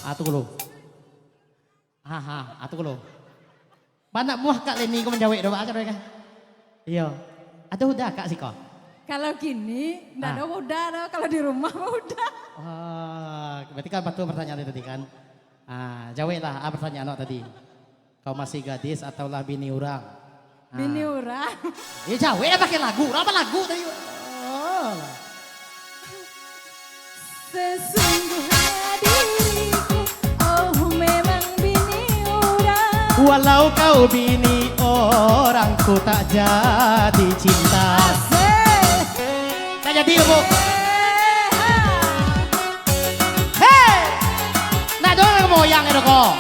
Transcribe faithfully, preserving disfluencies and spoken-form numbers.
Atu dulu. Aha, atu dulu. Banyak muah Kak Leni ko manjawek doh, Kak, kan? Iyo. Ado udah, Kak, siko? Kalau kini, ndak Ah. ado udah doh. Kalau di rumah mah udah. Wah, berarti kan batua pertanyaan tadi kan? Ah, jaweklah, ah, pertanyaan awak tadi. Kau masih gadis atau lah bini urang? Ah. Bini urang. Eh, jaweklah pakai lagu. Urang apo lagu tadi? Oh, lah. Sesungguhnya diriku, oh, memang bini urang. Walau kau bini orang, ku tak jadi cinta. Asik. Tak jadi, Bu. Eh, ha. Hei! Nak doang goyang itu, kok.